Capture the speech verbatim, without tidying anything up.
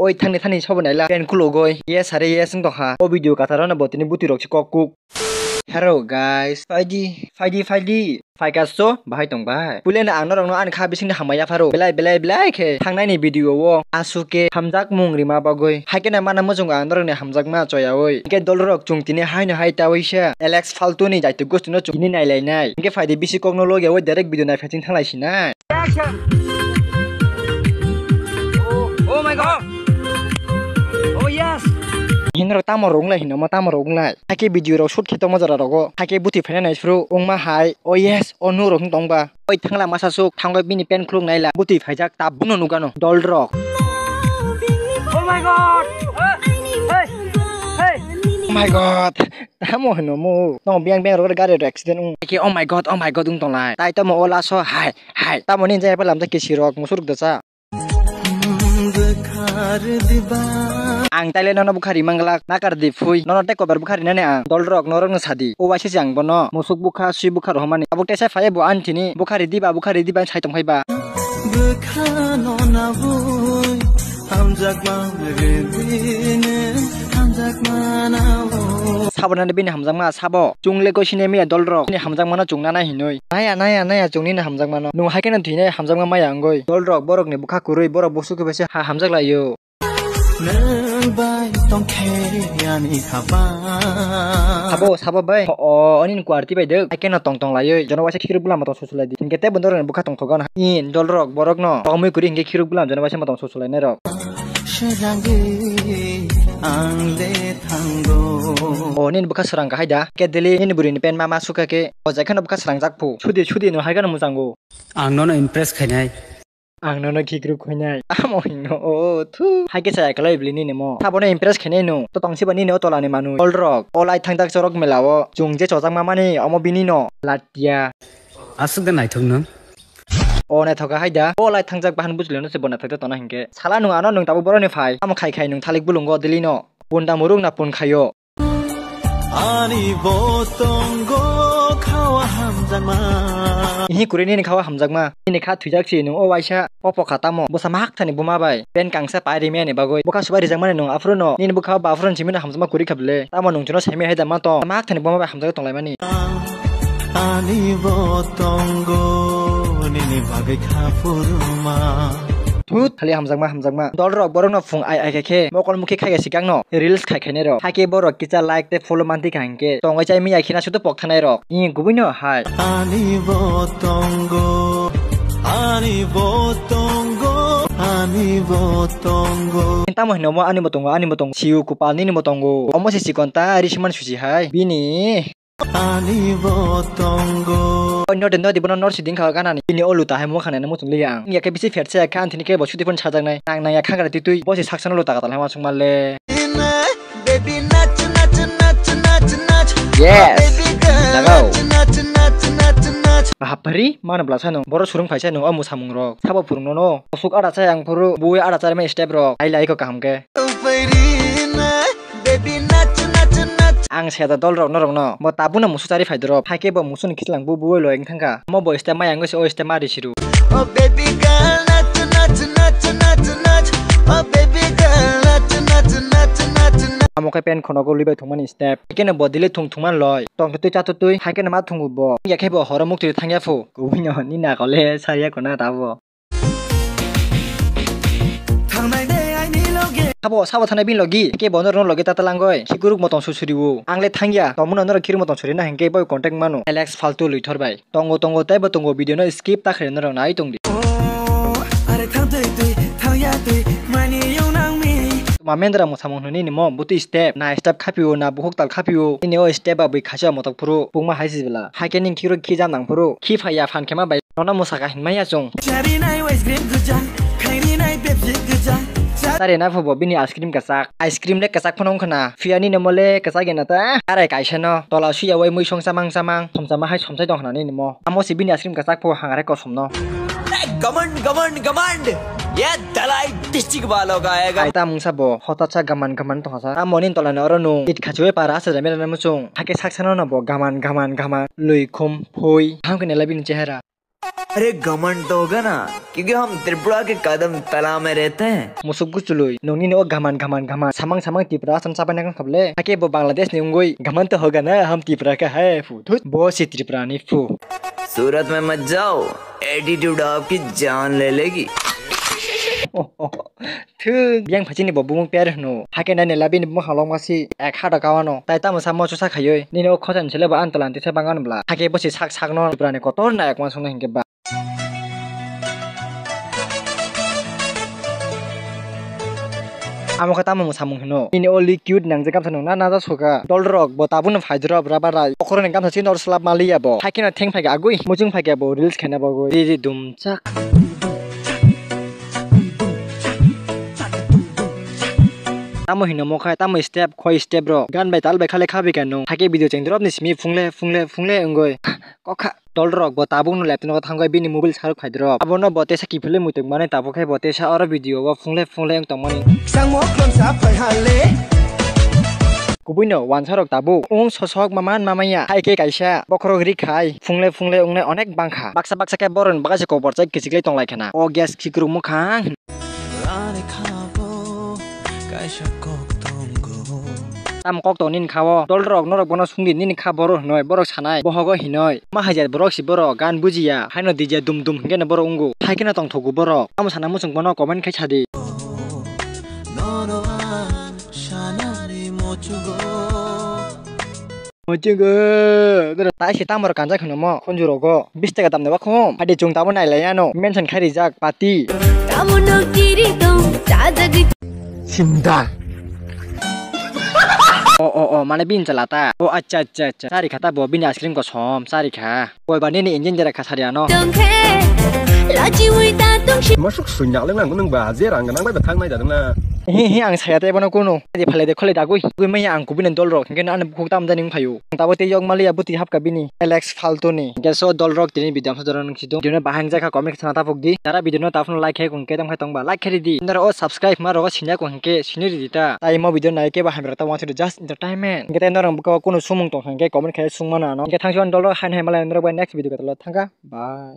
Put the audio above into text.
Oi thangni thani sobo naila pen kulugoi. Yes are yes wng tongkha. O video kathar no bo tini buti rok si kok kuk. Hello guys, phaidi, phaidi, phaidi. Phaikaso bahai tong bai. Puileno ang norokno ani kha bisingni hamya pharo. Belai, belai, belai khe thangnaini video o asuke hamjakmung rima bagwi. Haikhe na mana muchungo ang norokni hamjakma choyaui. Hingke dolrok chwng tini haino hai taui se Alex Faltuni jaitu gostino chwng tini nailainai. Hingke phaidi bisi kokno logyaui direct video naiphaiching thanglai sinai. Action! Oh, oh my God! Oh yes! Hinrok tamo rok wnglai hino mo tamo rok wnglai. Haikhe video rok shoot khe tongma jora rogo. Haikhe buti phaina nai phuru wngma hai. Oh yes, oh no rok wng tong ba. Oi thangla masa suk thango bini pen khuluk naila. Buti phaijak tabukno nukano. Dolrok. Oh my God! Hey! Hey! Oh my God! Tamo hino mo. Tamo biang biang rok gari rok accident wng. Ke oh my God, oh my God wng tonglai. Tai tamo o laso hai hai. Tamo ni jai pa lamjak kisi rok musuk rok dosa. Ang taile nono bukhari manglak nakar di phui. Nono tei kober bukhari nani ang dolrok norok no sadi. O waisa se ang bono musuk bukha sui bukha rohmani. Tabuk tesa phai bo ani thini bukhari diba bukhari diba sai tong phai ba. Bwkhano nabui hamjakma rebine hamjakma nabo. Sabonani bini hamjakma sabo. Chungle koi sine miya dolrok. Bini hamjakmano chungna nai hinui. Naya, naya, naya, chungni na hamjakmano. Nung hai kheno thwinai hamjakma maya wngoi. Dolrok borokni bwkha kwrwi borok busu khe bai se ha hamjak laio. Nwng bai tongkhe ani haba. Sabo, sabo bai. O, o, oni ni kwarti bai dek. Hai kheno tong tong laioi. Jono waisa khikruk bwlam tong susu lai di. Hingke tei bo norok ni bwkha tong thogo na. In, dolrok, borok no. Tongmui kwrwi hingke khikruk bwlam jono waisa tong susu lai nai rok. Sejangwi ang le thango. O, nini bwkha swrang kahai da. Ke dili nini bwrwi ni pen mama sukha ke. O jai kheno bwkha swrang jak phu. Sudi, sudi no hai kheno mujango. Ang nono impress khainai. Ang nono khikruk khainai. Amo hino o thu. Hai ke chaya khlai bili nini mo. Sabono impress khainai no. To tongsi ba nini o tola ni manwi. Dolrok. O lai thangjak chorok mela o. Chwng je chojak mamani omo bini no. Latia. Aswk da naithok no. O naithoka hai da. O lai thangjak bahan bujlino se bo naithok tona hinkhe. Sala nung ano nung tabuk boroni phai. Tamo khai khai nung thalik bulungo dili no. Punda murung na pun khaio. Ani bo tongo khawa hamjakma. Ihi kuri nini khawa hamjakma. Nini kha thwijak si nung o waisa. Popo kha tamo. Bosa mahak thani buma bai. Pen kangsa pai rimani bagwi. Bokha subai rijakmani nung aphuru no. Nini bokha ba aphuru simino hamjakma kuri kha bile. Tamo nung chuno semi hai da ma tong. Mahak thani buma bai hamjak tonglaimani. Ani bo tongo nini bagwi kha phuruma. Thut, khali hamjakma, hamjakma. Dolrok borokno phung ai ai khe khe mokol mukhi khai khe sikang no reels khai khainai rok. Hakhe borok kisa like tei follow manti kha hinkhe tongwi chai miya khina sutu pok thanai rok. Ni kubui no hai. Ani bo tongo, ani bo tongo, ani bo tongo. Tamo hino mo ani bo tongo, ani bo tongo. Siu kupal nini bo tongo. Omo se sikon ta risiman susi hai. Bini. Ani bo tongo. Oi, node, node, bono nor siding kha ganani. Bini o luta hai mo khana mo chung liya ang. Ya khe bisi phet se kha, anthini khe bo suti phone sajaknai. Nang nang ya khagra titui. Bo si saksa no luta katal hai ma sung male. Baby, nach, nach, nach, nach, nach. Yes. Baby girl, lagao. Nach, nach, nach, nach, nach. Bahapari, mano bla sano. Boro surung phaisa no, o musamung rok. Sabo phurung no no. Osuk ada chai ang phuru, bui ada chai mai step rok. Ai lai ko kaham ke. Upairi na. Baby, nach, nach, nach. Ang seda dol rok norok no. Bo tabuk no musu chari phai dorop. Hai khe bo musu ni khichlang bu bu oi lo eng thangkha. Mo bo step ma yang se o step ma ri siru. Oh baby girl, nach, nach, nach, nach, nach. Oh baby girl, nach, nach, nach, nach, nach. Amo khe pen khono go libai thung mani step. Khe no bo dile thung thung man loi. Tong tui cha tui. Hai khe no ma thung bo. Ya khe bo horo muk twi thang ya phu. Kubui no ni na kole sa ya ko na ta bo. Sabo, sabo thanai bini logi. Ke bono rono logi tata langoi. Khikuruk motong susuri o. Ang le thangya. Tomuno norok khiruk motong suri na hingke boy contact mano. Alex Faltu Luithor bai. Tongo, tongo, tei bo tongo video no skip ta khe norok nai tong di. Are thang tui tui, thang ya tui, mani yung nang mi. Ma mendra mo samung nini mo, butu step. Na step khapi o, na buhuk tal khapi o. Ini o step ba bui khacha motok phuru. Pungma hai si bela. Hai ke ning khiruk khija nang phuru. Khi phai ya phan khe ma bai. Nono mwsaka hinmaya chwng. Charinai ice cream gwja, khairinai Pepsi gwja. Cha- Chari na phubo bini ice cream kwchak. Ice cream le kwchak phano wngkha na. Phiya nini mo le kwchak ya na ta. Arai kaisa no tola suya wai mui song chamang chamang. Somchama hai somsai tong khna nini mo. Amo si bini ice cream kwchak pho hangare kosom no. Hey, gaman, gaman, gaman. Ye dalai district walo ka aega. Ai ta mungsa bo hota cha gaman gaman tong sa. Amo ni tola no oro nung. It khachiwi para asa jamira na muchung. Hake sak sana no bo gaman gaman gaman. Lui khum phui. Ham kene la bini chehara. अरे घमंड तो होगा ना, क्योंकि हम त्रिपुरा के कदम तला में रहते हैं। Musuk guchului, nongni no gaman gaman gaman, samang samang Tripura Assam chabai nang khable. Hake bo Bangladesh ni ungui, gaman to hoga na, hum Tripura ka hai phu. Thut, bo si Tripura ni phu. सूरत में मत जाओ, एटीट्यूड आपकी जान ले लेगी। Thung, yang phachini bo bumung per hno. Hake nai nela bini bumung halong masi ek hada kawano. Tai tamo samo chusa khayoi. Nini o khosan sele ba antolan tisa bangan bla. Hake bosi sak sak no Tripura ni kotor na ek masung na hingke ba. Amo khe tamo samung hino. Nini o liquid nang je kamsa nung na naja suka. Dol rok bo tabuk no phai drop raba rai. Okhoroni kamsa chin or slap maliya bo. Hake no theng phai agui. Muchung phai bo reels khena bo goi. Ri ri dum chak. Tamo hino mo khai, tamo step, khoi step ro. Gan bai tal bai khale khabi ka nung. Hake video cheng drop ni simi phungle, phungle, phungle ungoi. Kokha, dol rok bo tabuk no laptop no thangoi bini mobile saruk khai drop. Abono bo tesa kiphilwi muitok mani tabuk khai bo tesa oro video o phungle, phungle wng tong mani. Sangmo khlamsa phai hale. Kubui no wansa rok tabuk. Ung sosok maman mamaya. Hai khe kaisa bokhorok ri khai. Phungle, phungle wngnai onek bangkha. Baksa, baksa khe borok ni bagase kobor chai kichiklai tonglai khana. O gas khikruk mukhang. Tam kok tong nini kha o. Dol rok norok bono sungdi nini kha boro hinoi, borok sanai, bohogo hinoi. Ma hajar borok si borok gan bujiya, haino D J dum dum hinkhe no borok wngo. Hai kheno tongthogo borok. Tamo sana muchung bono comment khai sadi. Mochungo, dora tai se tamar kanjak hino mo, khunju rogo, bis taka damne ba khum, hadi chung tamo nai lai ano, mention khai rijak, pati. Tamo no kiri tong, chajagwi. Simda. O, o, o, mane bin chala ta. O, acha, acha, acha. Sari kha ta bo, bini ice cream ko som, sari kha. Koi ba nini engine jera kha sari ano. Tongkhe, lachiwi ta tongsi. Masuk sunya le nang nang ba, je rang nang bai ba thang nai da na. Hi, hi, ang saya te bono kuno. Di phalai de kholai dagui. Gui maya ang kubui nang dol rok. Hingke ano bukhuk tam jani wng phaio. Ang tabo tei yok maliya buti hapka bini. Alex Faltoni. Hingke so dol rok tini video amsa doro nung sido. Video no bahang jakha comment khna tapuk di. Jara video no tapno like khai kung ketam khai tongba. Like khai di. Nara o subscribe ma rogo sinya kung hingke sini di ta. Tai mo video nai ke ba hamra ta wansi just entertainment. Hingke tai norok buka kuno sumung tong hingke comment khai sung mano ano. Hingke thangsi on dol rok hain hai malai norok bai next video katalo thangka. Bye.